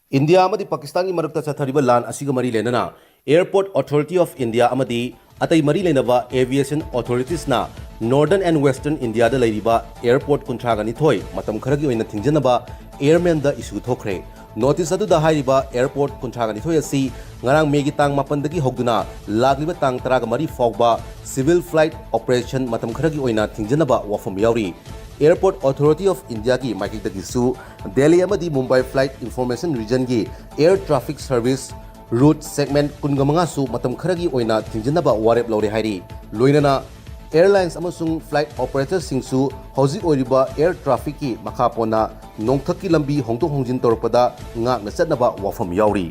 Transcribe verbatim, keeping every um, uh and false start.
India ꯑꯃꯗꯤ ꯄꯥꯀꯤꯁꯇꯥꯟꯒꯤ ꯃꯔꯛꯇ ꯆꯠꯊꯔꯤꯕ ꯂꯥꯟ ꯑꯁꯤꯒ ꯃꯔꯤ ꯂꯩꯅꯅ Airport Authority of India ꯑꯃꯗꯤ ꯑꯇꯩ ꯃꯔꯤ ꯂꯩꯅꯕ aviation authorities ꯅ Northern and Western India ꯗ ꯂꯩꯔꯤꯕ airport ꯀꯨꯟꯊ꯭ꯔꯥꯒ ꯅꯤꯊꯣꯏ ꯃꯇꯝ ꯈꯔꯒꯤ ꯑꯣꯏꯅ ꯊꯤꯡꯖꯅꯕ airmen ꯗ issue ꯊꯣꯛꯈ꯭ꯔꯦ꯫ Notice ꯑꯗꯨꯗ ꯍꯥꯏꯔꯤꯕ airport ꯀꯨꯟꯊ꯭ꯔꯥꯒ ꯅꯤꯊꯣꯏ ꯑꯁꯤ ꯉꯔꯥꯡ May ꯒꯤ ꯇꯥꯡ ꯃꯥꯄꯟꯗꯒꯤ ꯍꯧꯗꯨꯅ ꯂꯥꯛꯂꯤꯕ ꯇꯥꯡ ꯇꯔꯥꯒ ꯃꯔꯤ ꯐꯥꯎꯕ civil flight operation ꯃꯇꯝ ꯈꯔꯒꯤ ꯑꯣꯏꯅ ꯊꯤꯡꯖꯅꯕ ꯋꯥꯐꯝ ꯌꯥꯎꯔꯤ꯫ Airport Authority of India ꯒꯤ ꯃꯥꯏꯀꯩꯗꯒꯤꯁꯨ ꯗꯦꯜꯂꯤ ꯑꯃꯗꯤ ꯃꯨꯝꯕꯥꯏ flight information region ꯒꯤ air traffic service route segment ꯀꯨꯟꯒ ꯃꯉꯥꯁꯨ ꯃꯇꯝ ꯈꯔꯒꯤ ꯑꯣꯏꯅ ꯊꯤꯡꯖꯤꯟꯅꯕ ꯋꯥꯔꯦꯞ ꯂꯧꯔꯦ ꯍꯥꯏꯔꯤ꯫ ꯂꯣꯏꯅꯅ airlines ꯑꯃꯁꯨꯡ flight operator ꯁꯤꯡꯁꯨ ꯍꯧꯖꯤꯛ ꯑꯣꯏꯔꯤꯕ air traffic ꯀꯤ ꯃꯈꯥ ꯄꯣꯟꯅ ꯅꯣꯡꯊꯛꯀꯤ ꯂꯝꯕꯤ ꯍꯣꯡꯗꯣꯛ ꯍꯣꯡꯖꯤꯟ ꯇꯧꯔꯛꯄꯗ ꯉꯥꯛꯅ ꯆꯠꯅꯕ ꯋꯥꯐꯝ ꯌꯥꯎꯔꯤ꯫